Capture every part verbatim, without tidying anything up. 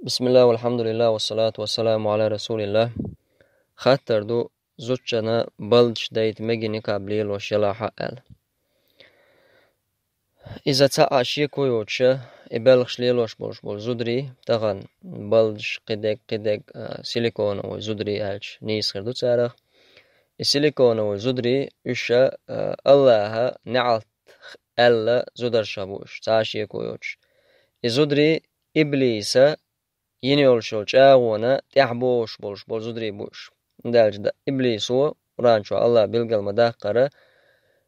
Бисмиллах, валхьамдулиллах, вассалату вассаламу аля расулиллах. Хаттар ду, зудчунна балдаш дайта мегий никъаб лелош ялахь аьлла. Иза цхьа а шеко йоцуша, и белхаш лелош болуш болу зударий, тахана балдаш, кхидерг, кхидерг, а, силиконовый зударий аьлча нийса хир ду царах. И силиконовый зударий, уьш, а, Аллаха неӀалт аьлла зударша бу уьш, цхьа а шеко йоцуш. И зударий иблиса йина йолуш йолу чӀагӀона тӀаьхьа богӀуш болуш болу зударий бу уьш. ХӀунда аьлча да-, иблисо, Къуръан чохь Аллаха билгал ма-даккхара,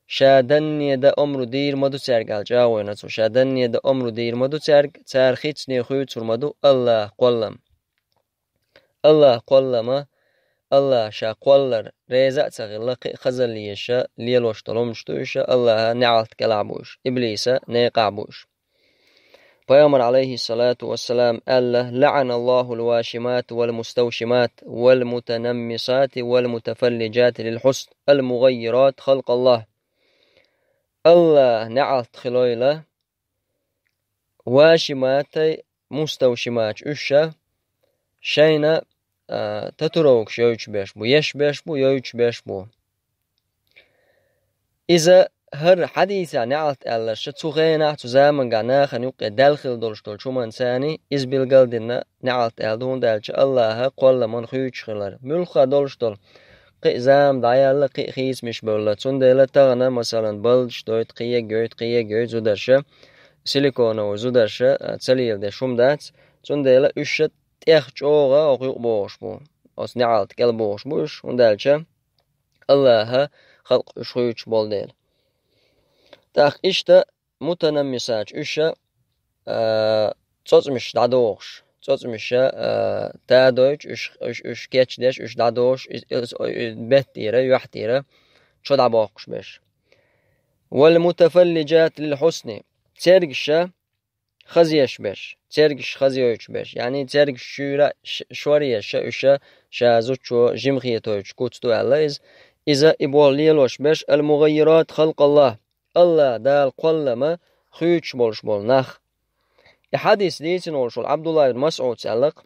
ша данне дан омра дийр ма ду цаьрга аьлла чӀагӀо йина цо. Ша данне дан омра дийр ма ду цаьрга, цара хицне хуьйцур ма ду Аллаха кхоллам. Аллаха кхоллама, Аллаха ша кхоллар реза а ца хилла, кхин а хазаллеша лелош долу хӀуманаш ду уьш, Аллаха неӀалт кӀелахь бу уьш, иблиса некъахь бу уьш. Пайхамар, алейхиссалату вассалам, аьлла: «ЛаӀаналлахул вашимат вал муставшимат, вал мутанаммисат, вал мутафаллижат лил хьусн, ал мугаййират халкъаллах». Аллаха неӀалт хилойла вашиматай, муставшимач уьш, шайна, а, татуровкаш йойтуш берш бу, еш берш бу, йойтуш берш бу. Иза хӀара хьадийца неӀалт аьлларша, цу хенахь, цу замангахь нахана юккъе даьлла хила долуш долчу хӀуманца иза билгал а дина неӀалт аьлла ду, хӀунда аьлча Аллаха кхолламан хуьйцуш хилар. Муьлхха долуш долу кхин а зама дӀаяьлла, кхин а хийцамаш бевлла. Цундела тахана, масалан, балдаш дойту, кхиерг йойту, кхиерг йойту зударша, силиконовый зударша, а, ца леладеш хӀума дац. Цундела уьш тӀех чӀогӀа оха юкъа богӀуш бу. Оцу неӀалт кӀел богӀуш бу уьш, хӀунда аьлча Аллаха халкъ уьш хуьйцуш болу дела. ТӀаккха иштта мутанаммисачу уьш, а, цӀоцкъамаш дӀадохуш, цӀоцкъамаш, а, тадойтуш, уьш, уьш, уьш кечдеш, уьш дӀадохуш, и, и, и, беттера, юьхьтера чо дӀабоккхуш берш. Вал мутафаллижат лил хьусни, цергаш хазъеш берш, цергаш хазъйойтуш берш, яъни цергаш чуьйра ш-, шор еш, уьш ша зудчо жима хетойтуш куц ду аьлла иза. Иза и болу лелош берш, ал мугаййират халкъаллах, Аллах Дала кхоллама хуьйцуш болуш болу нах. И хьадис дийцина волуш волу Абдулла ибн Масъуд аьлла-кх: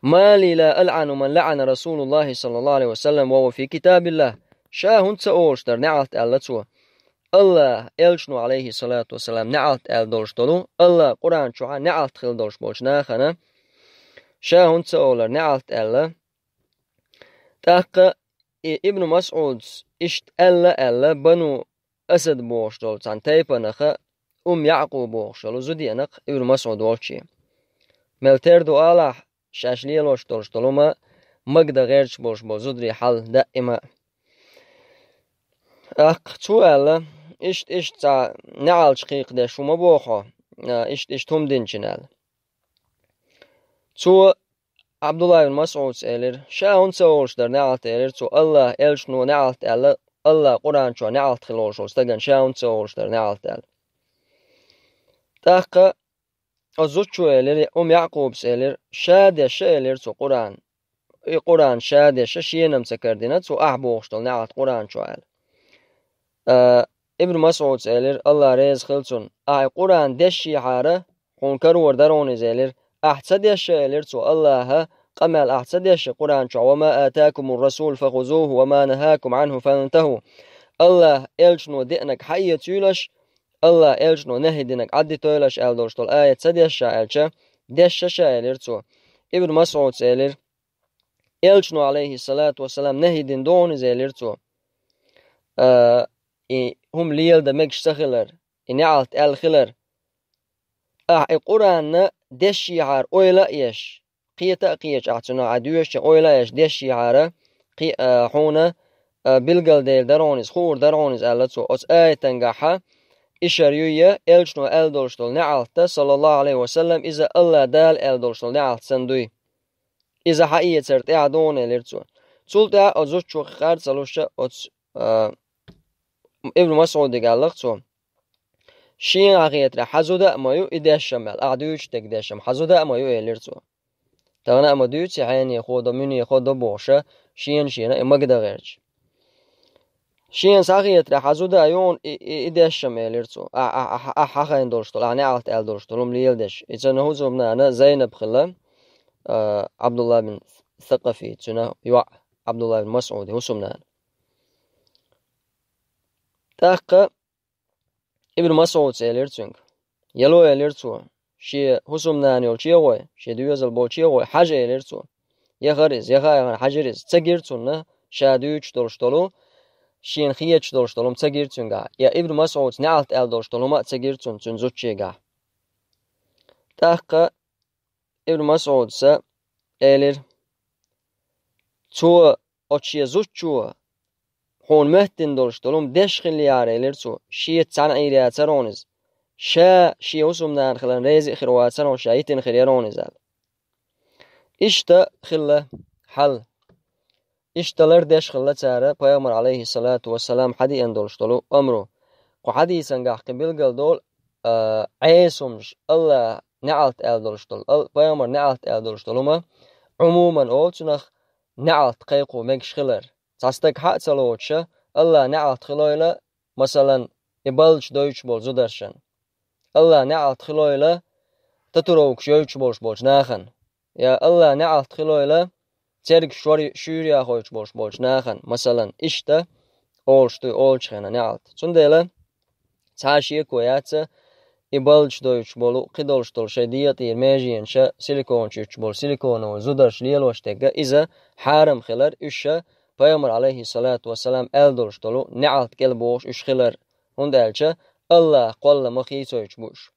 «Ма ли ла алъану ман лаъана Расулуллахи саллаллаху алейхи ва саллям ва хува фи китабиллах». Ша хӀунда ца олуш дара неӀалт аьлла цо? Аллах элчано, алейхи салату ва салам, неӀалт аьлла долуш долу, Аллах Къуръан чохь неӀалт хила долуш болчу нахана ша хӀунда ца олура неӀалт аьлла? ТӀаккха и Ибн Масъудс иштта аьлла аьлла, Бану Асад бохуш долу цхьана тайпанах, Ум Якъуб бохуш йолу зуденах Ибн Масъуд волчу. Мел тера ду алахь, шаьш лелош долуш долу хӀума магадан гӀерташ болуш болу зударий хьал даима а. ТӀаккха цо аьлла, иштта-иштта цхьа неӀалт кхайкхадеш хӀума боху хьо, а, иштта-иштта хӀума динчун аьлла. Цо Абдулла ибн Масъудс элира, ша хӀунда ца олуш дара неӀалт, элира цо, Аллах элчано неӀалт аьлла, Аллах Къуръан чохь неӀалт хила волуш волу стагана ша хӀунда ца олуш дара неӀалт аьлла. ТӀаккха оцу зудчо элира, Ум Якъубс элира, ша дешша элира цо Къуръан. И Къуръан ша дешша шена-м ца карадина цо ахь бохуш долу неӀалт Къуръан чохь аьлла. А, Ибн Масъудс элира, Аллах реза хила цунна, ахь и Къуръан дешшехьара, хьуна карор дара хьуна иза элира. Ахь ца дешша, элира цо, Аллаха къамел ахь ца дешша Къуръан чохь, ва ма атакумур расул фахузуху ва ма нахакум анху фантаху. Аллах элчано деанарг хьаэцийла аш, Аллах элчано нахьи динарг Ӏаддитийла аш аьлла долуш долу аят ца дешша аьлча, дешша ша, элира цо. Ибн Масъудс элира, элчано, алейхиссалату вассалам, нахьи дина ду хьуна иза, элира цо. А, и хӀума леладан мегаш ца хилар, и неӀалт аьлла хилар. Ахь и Къуръанна дешшехьара ойла а еш, кхета а кхеча ахь цунах, ахь доьшуча ойла а еш дешшехьара, кхи-, а, хьуна, а, билгалдер дара хьуна иза, хуур дара хьуна иза аьлла цо. Оцу аятангахьа ишар юй, элчано аьлла долуш долу неӀалт, саллаллаху алейхи ва саллам, иза Аллах Дала аьлла долуш долу неӀалт санна дуй. Иза хьаэцар тӀехь ду хьуна, элира цо. Цул тӀаьхьа оцу зудчо кхин къар ца луш, оцу, а, Ибн Масъудига аьлла-кх цо, шена хетарехь хьан зуда а ма ю и дешшам аьлла, ахь дуьйцуш дерг дешшам хьан зуда а ма ю, элира цо. Тахана а ма дуьйцу и хьенехо до, муьнехо до бохуша, шена-шена и магадан гӀерташ. Шена схьахетарехь, хьан зуда а ю хьуна и, и, и дешам, элира цо. Ахь, ахь, ахь, ахь хьахийна долуш долу, ахь неӀалт аьлла долуш долу хӀума леладеш. И цуьнан хӀусамнана Зайнаб хилла, а, Абдулла бин Сакъафи, цуьнан йоӀ Абдулла бин Масъуди хӀусамнана. ТӀаккха Ибн Масъудс элира цуьнга: «Яло, — элира цо, — шен хӀусамнана йолчу гӀой, шен доьзал болчу гӀой хьажа», — элира цо. Яхара иза, яха а яхана хьаьжира иза. Ца гира цунна ша дуьйцуш долуш долу, шена хеташ долуш долу хӀума ца гира цуьнгахь, я Ибн Масъудс неӀалт аьлла долуш долу хӀума а ца гира цунна, цуьнан зудчигахь. ТӀаккха Ибн Масъудса элира: «Цо, оцу шен зудчо, хьуна моьттина долуш долу хӀума деш хиллехьара, — элира цо, — шеца цхьаьна Ӏийр яцара хьуна иза. Ша шен хӀусамнана хиларна реза а хир вацара хьуна, ша йитина хир яра хьуна иза», — аьлла. Иштта хилла хьал. Иштта лардеш хилла цара Пайхамар, алейхиссалату вассалам, хьадеана долуш долу амру. Кху хьадийсангахь кхин билгал долу, а, Ӏеса хӀуманаш, Аллах неӀалт аьлла долуш долу, ал-, Пайхамар неӀалт аьлла долуш долу хӀума, Ӏумуман олу цунах, неӀалт кхайкхо мегаш хилар. Цхьа стаг хьа а ца лоцуша, Аллах неӀалт хилойла, масалан, и балдаш дойтуш болу зударшна. Аллах неӀалт хилойла, татуровкаш йойтуш болуш болчу нахана. Я Аллах неӀалт хилойла, цергаш шор-, шуьйра яхойтуш болуш болчу нахана, масалан, иштта олуш дуй олучу хенахь неӀалт. Цундела цхьа а шеко яц, и балдаш дойтуш болу, кхидолуш долу шайн дегӀан тӀера меженаш, силиконаш юьттуш болу силиконовый зударш лелош дерг, иза хьарам хилар, уьш Пайхамар, алейхиссалату вассалам, аьлла долуш долу неӀалт кӀел бохуш уьш хилар, хӀунда аьлча Аллах кхолла ма хийцойтуш бу уьш.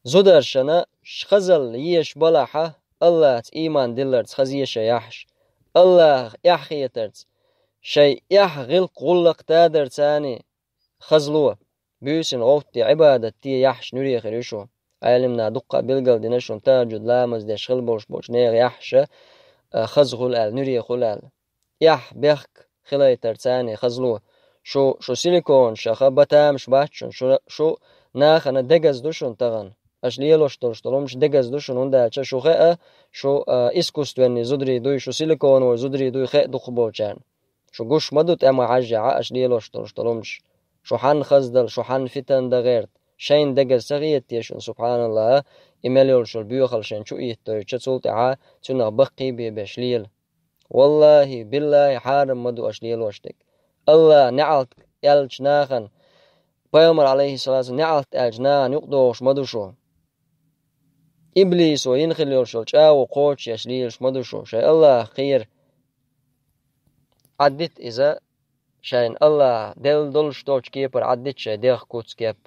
Зударшна хазалла еш балахьа, Аллахца ийман дилларца хаза еш яхьаш, Аллах эхь хетарца, шайн эхь гӀиллакх-гӀуллакх тадарца хазло, буьйсанна гӀовтте, Ӏибадат де яхьаш нуьре хир ю шу. Ӏелимна дуккха а билгал дина шуна, тахӀажжуд ламаз деш хила болуш болчу нехан яхьаш, а, хаза хуьлу аьлла, нуьре хуьлу аьлла. Эхь, бехк хилайтарца хазло. Шу, шу силиконашха батамаш бац шуна, шу, шу нахана дегаза ду шуна тахана. Аша лелош долуш долу хӀуманаш дегаза ду шуна, хӀунда аьлча шу хаа, шу, а, искусственный зударий дуй, шу силиконовый зударий дуй хаа дукхахболчарна. Шу гуш ма ду тӀе ма хьаьжжехьа аша лелош долуш долу хӀуманаш. Шу хьанна хаза дала, шу хьанна фитан дан гӀерта. Шайна дегаза ца хета те шуна, субхьаналлахӀ, и мел йолуш йолу боьхалла шайна чу ийттойтуша, цул тӀаьхьа цунах баккхий бен беш лела. Валлахи, биллахи, хьарам ма ду аша лелош дерг. Аллах неӀалт аьллачу нахана, Пайхамар, алейхиссалату, неӀалт аьллачу нахана юкъадогӀуш ма ду шу. Иблисо йина хила йолуш йолу чӀагӀо кхочушъеш лелаш ма ду шу. Шайн Аллах кхера. Ӏаддита иза, шайна Аллах делла долуш долчу кепара Ӏаддита шайн дегӀ куц кеп.